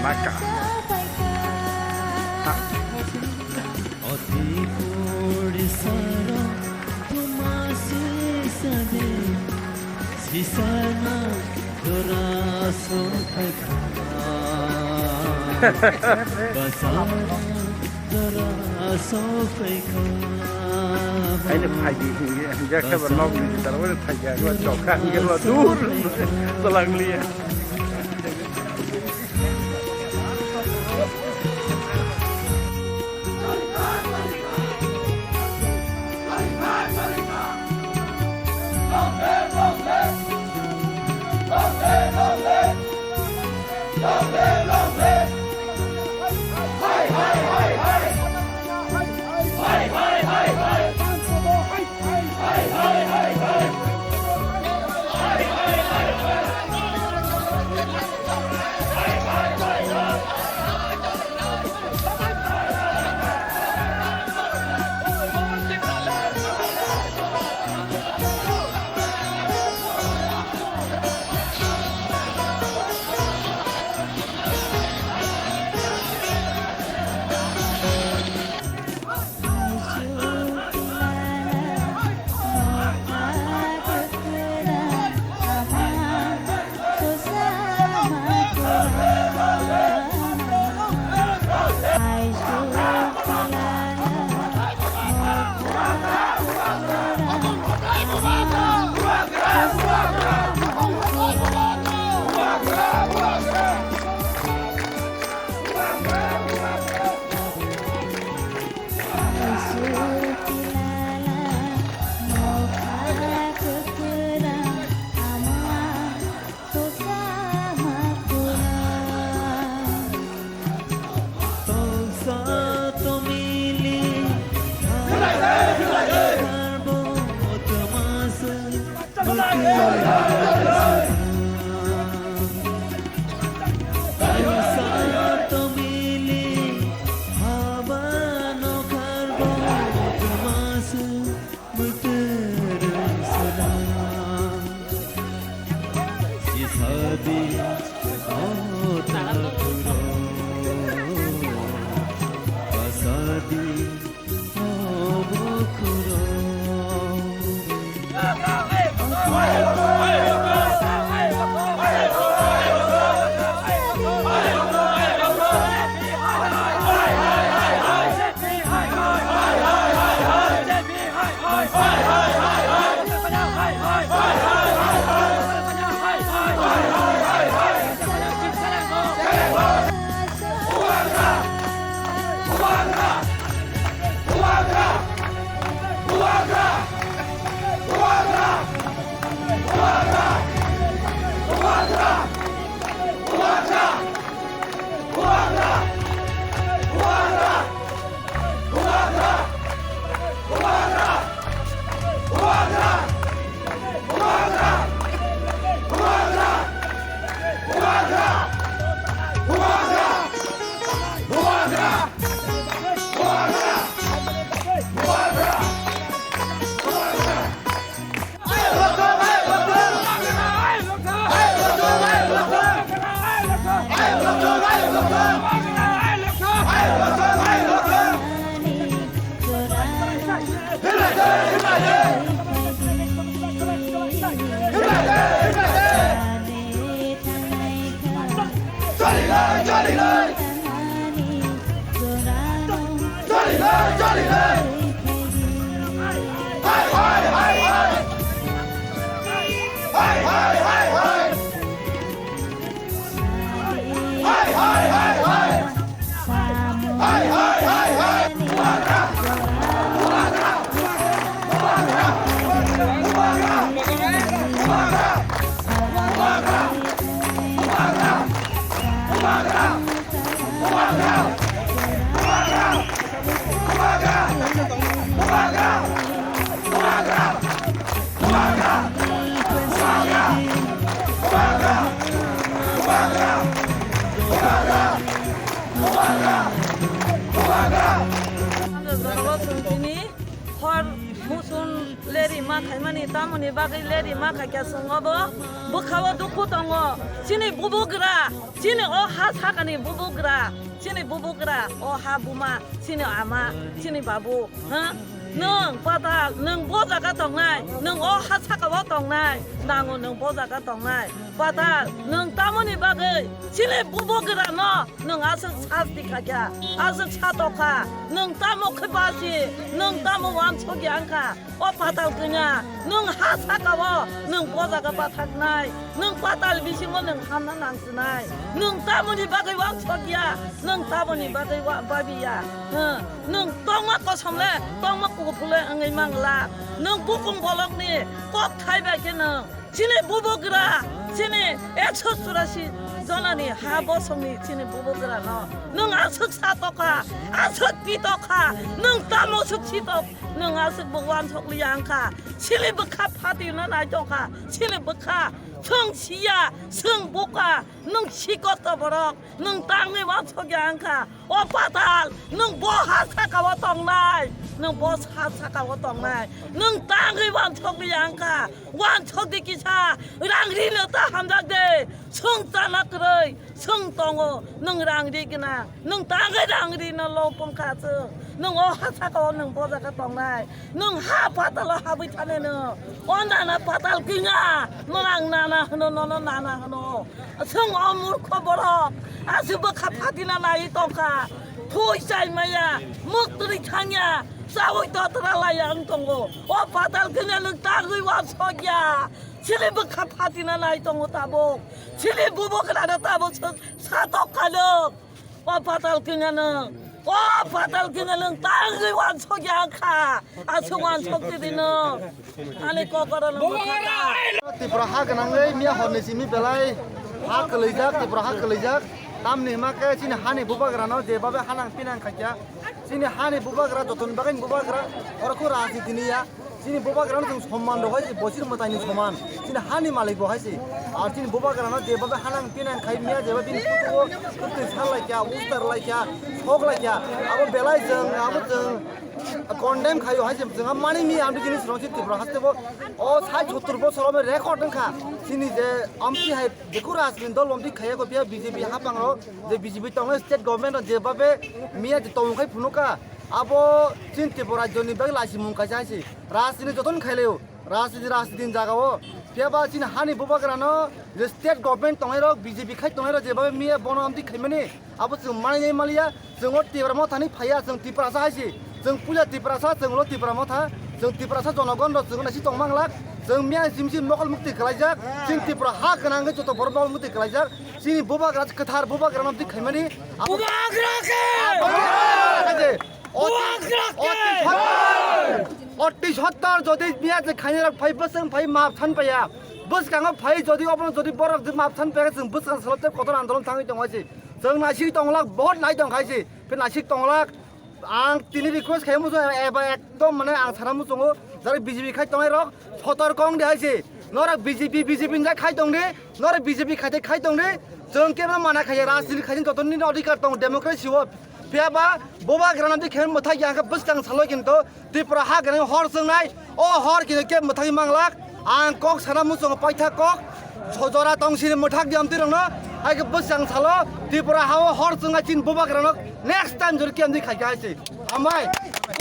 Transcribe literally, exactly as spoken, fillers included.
Maka. Aini phaidi hingye, hingya khe ba nok ni jitaro, wale thaiya, wale chokha, hingye ba dur, tolanglia. Khaimani tamoni bagwi leri ma khaikya chwng obo bwkhao dukhu tongo. Chini bubugra, chini o ha sakani bubugra, chini bubugra, o ha buma, chini ama, chini babu, ha? Nwng patal, nwng bo jaga tongnai, nwng o ha sakao tongnai, nango nwng bo jaga tongnai. Patal, nwng tamoni bagwi chini bubugrano nwng aswk sasti khaikha, aswk satokha, nwng tamo khe basi, nwng tamo wansokya wngkha. O patal kwnga, nwng ha sakao nwng bo jaga bathaknai, nwng patal bisingo nwng hamna nangsinai, nwng tamoni bagwi wansokya, nwng tamoni bagwi wa-, babiya, hw, nwng tongma kosom le, tongma kuphur le wngwi mangla, nwng bukung bolokni kok thai bai khe nwng chini bubugra, chini ekso churasi jonani ha bosongni chini bubugrano nwng aswk satokha, aswk pitokha, nwng tamo swk sitok, nwng aswk bo wansok liya wngkha, chini bwkha phatina nai tongkha, chini bwkha chwng siya, chwng buka, nwng sikot to borok. Nwng tangwi wansokya wngkha. O patal, nwng bo ha sakao tongnai, nwng bo ha sakao tongnai, nwng tangwi wansokliya wngkha. Wansokdi kisa, rang rino ta hamjakde, chwng chana kwrwi, chwng tongo, nwng rang ri gwnang, nwng tangwi rang rino lopong kha chwng, nwng o ha sakao nwng bo jaga tongnai, nwng ha patalo habwi thane nwng, o nana patal kwnga, nwng nana hwno, nono nana hwno. Chwng o murkho borok, aswk bwkha phatina nai tongkha, thwi chai maya, mwktwrwi thangya, chaui totra laiya wng tongo. O patal kwnga nwng tangwi wansokya, chini bwkha phatina nai tongo tabuk, chini bubugrano tabuk chwng satok kha nwng. O patal kwnga nwng, o patal kwnga nwng tangwi wansokya wngkha, aswk wansokdi rino. Ani kokoro no mwthangkha. Tripura ha gwnangwi miya horni simi belai ha kwlwijak, Tripura ha kwlwijak. Tamni hima khe chini hani bubagrano jebabe hanang pinang khaikya. Chini hani bubagra jotoni bagwi bubagra oro kho rajniti niya. Chini bubagrano chwng somman rw hai se, bosir mwtaini soman. Chini hani malik bo hai se. Ar chini bubagrano jebabe hanang pinang khai miya, jeba bini photo o kwtwi sal laikya, ustar laikya, sok laikya. Abo belai chwng, abo chwng condemn khaio hai se, chwng mani mi amtwi jinis rong si Tripura haste bo o sait sottur bosor o record wngkha. Chini je amtwi hai jeku rajniti dol amtwi khaiya ko phiya B J P hapang rok je B J P tongnai state government rok jebabe miya je tongmung khai phunukha. Abo chini Tripura rajyoni bagwi laisimung kaisa hai se. Rajniti jotono khailaio. Rajniti, rajniti ni jaga o. Phiya ba chini hani bubagrano je state government tongnai rok, B J P khai tongnai rok jebabe miya bono amtwi khaimani. Abo chwng manwi nai maliya, chwng o Tipra Motha ni phaiya, chwng Tiprasa hai se, chwng puila Tiprasa, chwng ulo Tipra Motha, chwng Tiprasa jonogon rok chwng naisi tong manglak, chwng miya simsi mokol mukti kwlaijak, chini Tripura ha gwnang wngwi joto borok mokol mukti kwlaijak, chini bubagra kwthar bubagra no twi khaimani. Bubagra khe! Bubagra khe! Bubagra khe! Oti sottar jodi miya je khainai rok phai bwswng phai map san paya, bwskango phai jodi obono jodi borok je map san paya, chwng bwskang salo tei kotor andolon thangwi tongo hai se. Chwng naisik tonglak, bohot nai tong khai se, phe naisik tonglak. Ang tini request khai muchungo, eba ekdom mane ang sana muchungo, jara B J P khai tongnai rok, sotor kong de hai se. Norok B J P, B J P ni jai khai tong de, norok B J P khai tei khai tong de. Chwng kebo mana khai ya, rajniti khai tei joto nini adhikar tongo, democracy o. Phiya ba, bubagrano twi khe mwthai ya khe bwskang salo kinto, Tripura ha gwnang hor chwngnai, o hor kini khe mwthangwi manglak, ang kok sana muchungo paitha kok, sojora tong sini mwthak di amtwi rokno, hai khe bwsang salo, Tripura ha o hor chwngnai chini bubagrano next time jori khe amtwi khai kha hai se. Hambai.